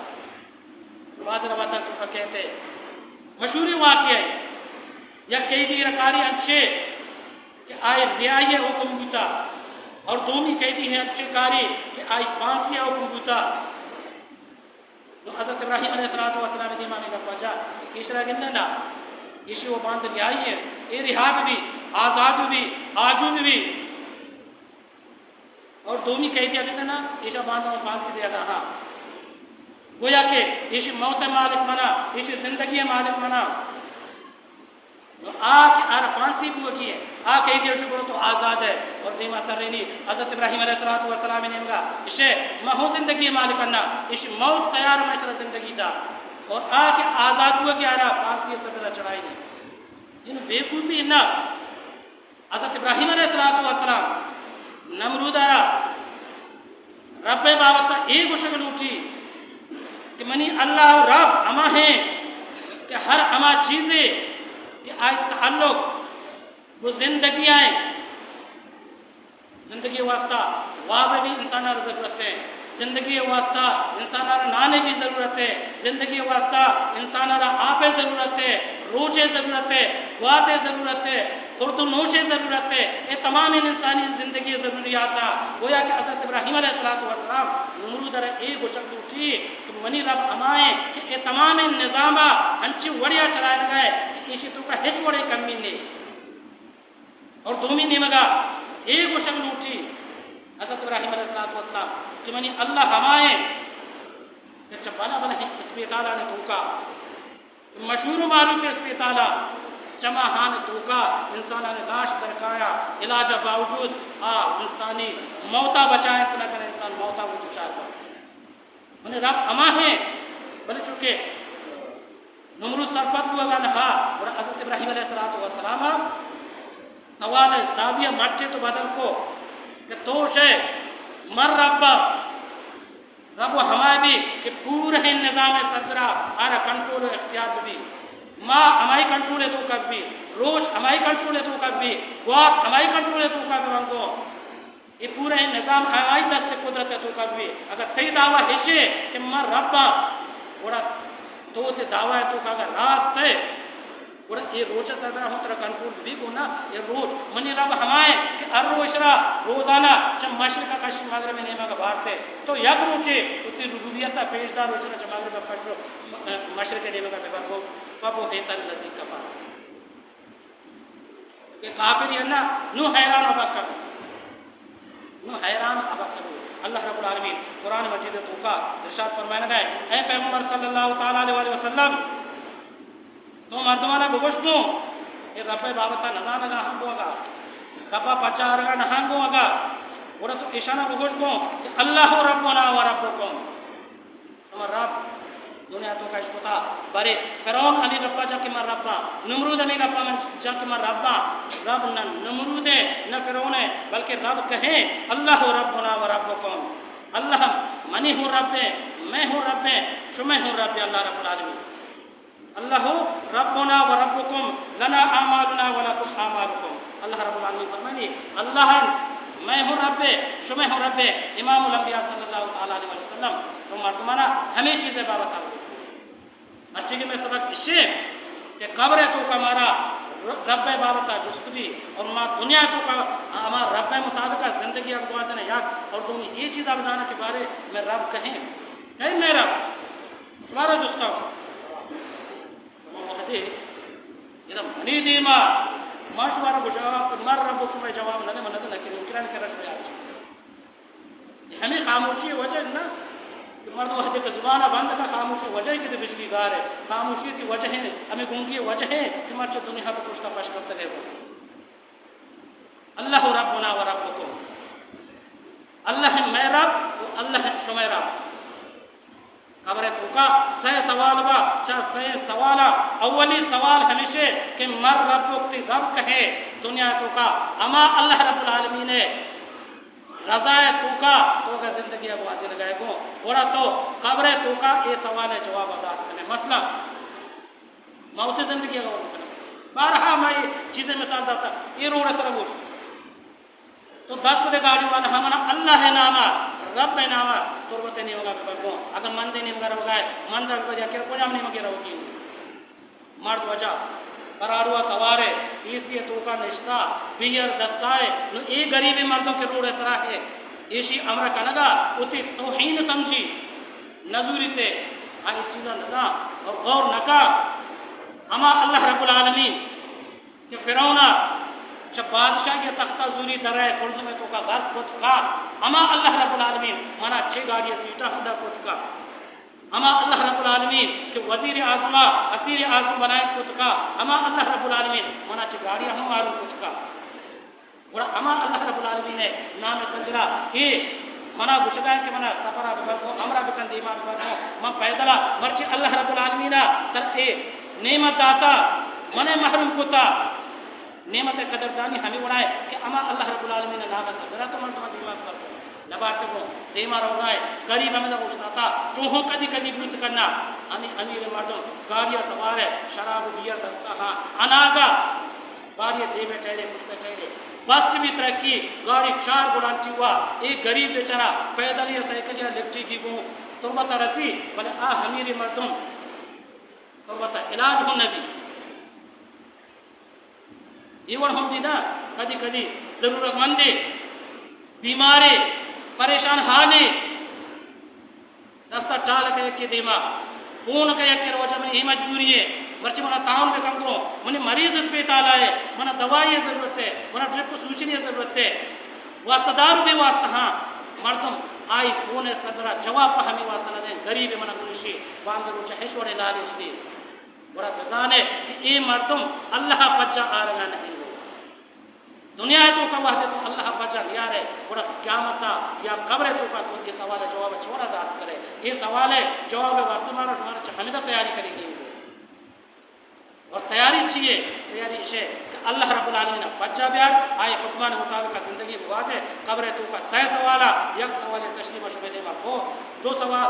باز روایتاں توکا کئیت، مشہوریں واقعہ اے۔ یک قیدی ءَ را کاری انچیں کہ آئی رہائی ءِ حکم بوتا اور دومی قیدی ءَ انچیں کاری کہ آئی پھانسی ءِ حکم بوتا۔ نوں حضرت ابراہیم علیہ الصلوۃ والسلام ءِ دیما ہمے گپ ءَ جا کہ ایشرا گندے نا، ایشی و باند رہائی اے، اے رہا بہ بی، آزاد بہ بی، آجو بہ بی۔ اور دومی قیدی ءَ گندے نا، ایشا باند من پھانسی دیگا ہاں۔ گویا کہ ایشی موت ءِ مالک من آں، ایشی زندگی ءِ مالک من آں۔ نوں آ کہ آرا پھانسی بوگی اے، آ قیدی ءَ گوشی برو تو آزاد ئے، اور دیما ترینی حضرت ابراہیم علیہ الصلوۃ والسلام ءِ نیمگا گشے، من ہوں زندگی ءِ مالک آں، ایشی موت تیار، من ایشرا زندگی دا۔ اور آ کہ آزاد بوگی، آرا پھانسی ءِ سرا چڑھائینی۔ انوں بیوقوفی نہ۔ حضرت ابراہیم علیہ الصلوۃ والسلام نمرود ءَ را رب ءِ بابت ءَ اے گوشگ لوٹی کہ منی اللہ و رب ہما ایں کہ ہر ہما چیزے کہ آئی تعلق گوں زندگی ءَ ایں، زندگی ءِ واسطہ واب ءِ بھی انسان ءَ را ضرورت اے، زندگی ءِ واسطہ انسان ءَ را نان ءِ بھی ضرورت اے، زندگی ءِ واسطہ انسان ءَ را آپ ءِ ضرورت اے، روچ ءِ ضرورت اے، گوات ءِ ضرورت اے، خورد و نوش ءِ ضرورت اے، اے تمام انسانی زندگی ءِ ضروریات ءَ۔ گویا کہ حضرت ابراہیم علیہ الصلوۃ والسلام نمرود ءَ را اے گوشگ لوٹی کہ منی رب ہما ایں کہ اے تمام نظام ءَ انچیں وڑے ءَ چلائینگ ءَ اے کہ ایشی توکا ہچ وڑیں کمی نے۔ اور دومی نیمگا اے گوشگ لوٹی حضرت ابراہیم علیہ الصلوۃ والسلام کہ منی اللہ ہما ایں کہ چہ بلا بلا اسپیتالانی توکا، مشہور و معروف اسپیتالا، چما ہان توکا انسانانی لاش درکایا، علاج باوجود آ انسانی موتا بچائینت نہ کن، انسان موتا وہ دچار کن۔ منی رب ہما ایں، بلے چونکہ نمرود سرپد بوگا نہ ات، گڑا حضرت ابراہیم علیہ الصلوۃ والسلام ءَ سوال ءِ زاویہ مٹ ءَ تو بدل کو کہ تو شے من رب ءَ، رب و ہما بی کہ پورہ نظام ءِ سربرا، آرا کنٹرول و اختیار بی، ماہ ہمائی کنٹرول ءِ توکا بی، روچ ہمائی کنٹرول ءِ توکا بی، گوات ہمائی کنٹرول ءِ توکا بی، رنگو اے پورا اے نظام آئی دست قدرت ءِ توکا بی۔ اگر تئی دعویٰ ہشے کہ من رب آں، گڑا تو وتی دعویٰ ءِ توکا اگر راست ئے، گڑا اے روچ ءِ سربرا ہوں ترا کنٹرول بی گو نا۔ اے روچ منی رب ہما ایں کہ ہر روچ را روزانہ چہ مشرق ءَ کشی مغرب ءِ نیمگ ءَ بارتے۔ تو یک روچے وتی ربوبیت ءَ پیش دار، روچ را چہ مغرب ءَ کش، مشرق ءِ نیمگ ءَ ببر گو۔ فبہت الذی کفر۔ کہ کافر یا نا، نوں حیران و ابکہ بو۔ نوں حیران و ابکہ بو۔ اللہ رب العالمین قرآن مجید ءِ توکا ارشاد فرمائنگا اے، اے پیغمبر صلی اللہ تعالیٰ علیہ وآلہ وسلم، تو مردمانا بگوش گوں، اے رب ءِ بابتا نزانگا ہم بوگا، ربا پجارگا نہ ہم بوگا، گڑا تو ایشانا بگوش گوں کہ اللہ ربنا و ربکم۔ شما رب دنیا توکا اشکتا، برے فرعون ہمے گپا جا کہ من رباں، نمرود ہمے گپا من جا کہ من رباں۔ رب نہ نمرود ایں، نہ فرعون ایں، بلکہ رب کئے ایں، اللہ ربنا و ربکم۔ اللہ منی ہوں رب ایں، مئے ہوں رب ایں، شمئے ہوں رب ایں، اللہ رب العالمین۔ اللہ ربنا و ربکم، لنا اعمالنا و لکم اعمالکم۔ اللہ رب العالمین فرمانی، اللہ مئے ہوں رب ایں، شمئے ہوں رب ایں۔ امام الانبیاء صلی اللہ تعالیٰ علیہ وسلم تو مردمانا ہمے چیز ءِ بابتا بگوش۔ مرچی کہ مئے سبق اشے کہ قبر ءِ توکا مارا رب ءِ بابتا جست بی اور ما دنیا ءِ توکا ہما رب ءِ مطابق زندگی ءَ بگوازیں، یک، اور دومی اے چیز ءَ بزانیں کہ بارے مئے رب کئے ایں، کئے ایں مئے رب؟ شمارا جستا شما وہدے ادا منی دیما ما شمارا گوشاں کہ من رب، شما جواب نہ دے، من نہ کہ منکرانی کرا شما یاد۔ ہمے خاموشی ءِ وجہ نا کہ مردم وہدے کہ زبان ءَ بند کا، خاموشی ءِ وجہ کہ بجلی گار ایں، خاموشی ءِ وجہ ایں، ہمے گنگی ءِ وجہ ایں کہ مرچی دنیا ءَ پشتا پش کپتگ ئے۔ اللہ ربنا و ربکم، اللہ مئے رب و اللہ شمئے رب۔ قبر توکا سئے سوال با، چا سئے سوالا اولی سوال ہمیشے کہ من ربک، تئی رب کئے؟ دنیا توکا ہما اللہ رب العالمین رضا توکا توکا زندگی گوازینگائے گوں، گڑا تو قبر توکا اے سوال جواب دات کنے۔ مثلا ما وتی زندگی ء غور بکناں۔ بارہا ما اے چیزے مثال داتا، اے روڈ ء سرا گوشت، تو دست دے گاڑی والا، ہمنا اللہ ء نام ء، رب ء نام ء تربت ء نیمگا ببر گوں۔ اگاں مند ء نیمگا روگا ئے، مند ء ببر، یا کہ کجام نیمگے روگی؟ مرد وجہ پراڈو ء سوار ء، اے سی ء توکا نشتا، بیئر دستا ء، نو اے گریبیں مردم کہ روڈ ء سرا ہے، ایشی امرا کنگا وتی توہین سمجھی۔ نزوری تے آ اے چیزاں نزان اور غور نکا۔ ہما اللہ رب العالمین کہ فرعون ء چہ بادشاہی ء تخت ء زوری درائے قلزم ء توکا غرق کت کا، ہما اللہ رب العالمین منا چے گاڑی ء سیٹا ہمدا کت کا۔ ہما اللہ رب العالمین کہ وزیر اعظم ء اسیر اعظم بنائت کت کا، ہما اللہ رب العالمین منا چہ گاڑی ء ہم معروم کت کا۔ گڑا ہما اللہ رب العالمین ء نام ء سرجرا کہ منا گوشگا انت کہ منا سفر ء ببر گوں، امرا بکن، دیما ببر گوں، من پیدل ء، مرچی اللہ رب العالمین ء ترا اے نعمت داتا، من ء محروم کتا۔ نعمت ء قدردانی ہمے وڑا ہے کہ ہما اللہ رب العالمین ء نام ء سرجرا تو مردم ء دیما ببر گوں، لبارت گوں، دیما روگا ہے، غریب ہمدا اوشتاتا، چوہوں کدی کدی بوت کنا، ہمے امیر مردم گاڑی ء سوار ہے، شراب و بیئر دستا ہاں، اناگا گاڑی ء دیم ء ٹائرے، پشت ء ٹائرے، بسٹ بھی ترقی، گاڑی چار گلانٹی ہوا، اے غریب بیچارہ پیدل یا سائیکل یا لفٹی کی گوں تربت ء رسی، بلے آ امیر مردم تربت ء علاج ہوں نہ بی۔ اے وڑ ہوں بی نا، کدی کدی ضرورت مندے، بیمارے، پریشان حالے، دستا ٹال کئے یکے دیما، فون کئے یکے، روچا منی اے مجبوری ہے، مرچی منا تعاون بکن گوں، منی مریض اسپیتال آئے، منا دوائی ضرورت ہے، منا ڈرپ سوچنی ضرورت ہے۔ واسطہ دار و بے واسطہ ہاں، مردم آئی فون سرا جواب پہ ہمے واسطہ نہ دیں، غریب منا گوشی، باند روچا ہچ وڑے لالچ دی۔ گڑا بزانے کہ اے مردم اللہ پجا آرگا نہیں ہو۔ دنیا ء توکا وہدے تو اللہ ء پجا نیارے، گڑا قیامت ء یا قبر ء توکا تو اے سوال ء جواب ء چوڑا دات کرے۔ اے سوال ء جواب ء واسطہ مارا شمارا چہ ہمیدا تیاری کنگی انت۔ اور تیاری چی ہے؟ تیاری اش ہے کہ اللہ رب العالمین ء پجا بیار، آئی حکمان مطابق زندگی بگوازے۔ قبر ء توکا سئے سوال ء، یک سوال ء تشریح ما شمے دیما کو، دو سوال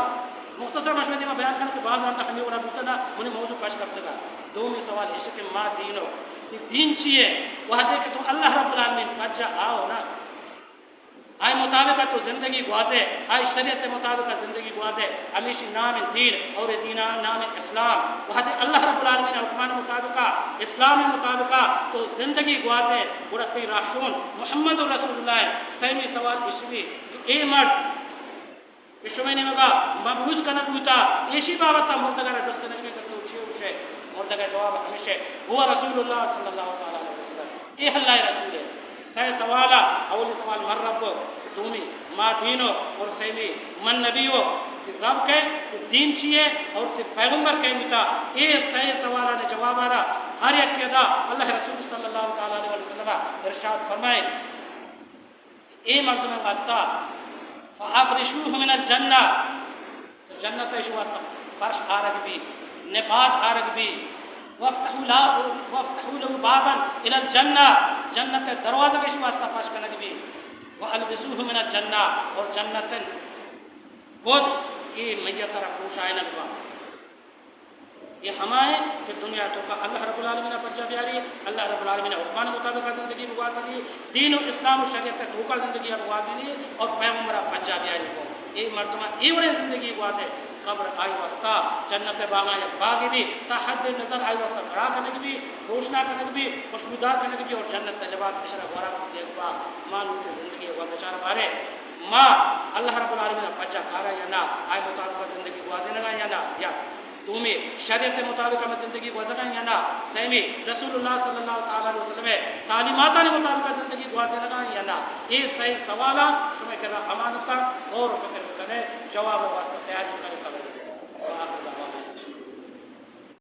مختصر ما شمے دیما بیان کناں کہ باز رندا ہمے وڑا بوتگ ء منی موضوع پش کپتگ ء۔ دومی سوال ایش کہ ما دین و، تئی دین چی ہے؟ وہدے کہ تو اللہ رب العالمین پجا آؤ نا، آئی مطابق تو زندگی گوازے، آئی شریعت مطابق زندگی گوازے، ہمیشی نام دین اور دین نام اسلام۔ وہدے اللہ رب العالمین حکمان مطابق، اسلام مطابق تو زندگی گوازے، گڑا تئی راہشون محمد رسول اللہ۔ سیمی سوال ایش بی کہ اے مرد کہ شمئے نیمگا مبعوث کنگ بوتا، ایشی بابت مردگا را جست کنگ بی کہ تو چی گوشے؟ مردگا جواب ہمیش ہے، هو رسول اللہ صلی اللہ تعالی علیہ وسلم، اے اللہ رسول ہے۔ سئے سوالا، اولی سوال من رب، دومی ما دین و، اور سیمی من نبی و، تئی رب کئے، تئی دین چی ہے اور تئی پیغمبر کئے بوتا؟ اے سئے سوالا نے جوابا را ہر یک ادا اللہ رسول صلی اللہ تعالی علیہ وسلم ارشاد فرمائے۔ اے مردم واسطہ، فافرشوه من الجنہ، تو جنت ایش واسطہ فرش آرگ بی، نبات آرگ بی، وافتحوا له، وافتحوا له بابا الی الجنہ، جنت دروازہ ایش واسطہ پش کنگ بی، والبسوه من الجنہ، اور جنت گد اے میت را پوشائنگ با۔ اے ہما انت کہ دنیا توکا اللہ رب العالمین پجا بیاری، اللہ رب العالمین حکمان مطابق زندگی بگوازینی، دین و اسلام و شریعت توکا زندگی بگوازینی اور پیغمبر پجا بیاری کو۔ اے مردم اے وڑیں زندگی گوازے، قبر آئی واسطہ جنت باغا یک باغی بی، تا حد نظر آئی واسطہ برا کنگ بی، روشنا کنگ بی، خوشبودار کنگ بی اور جنت لباس اشرا گورا دیگ با۔ ما نوکیں زندگی و بچار بارے، ما اللہ رب العالمین پجا کارا یا نا، آئی مطابق زندگی گوازینگا یا نا، یا دومی، شریعت مطابق ہم زندگی گوزگا یا نا؟ سیمی، رسول اللہ صلی اللہ تعالی علیہ وسلم تعلیماتانی مطابق زندگی گوازینگا یا نا؟ اے سئے سوالا شمئے کرا امانتا، غور و فکر بکنے، جواب واسطہ تیاری بکنے، قبول بکنے۔ وآخر دعوانا۔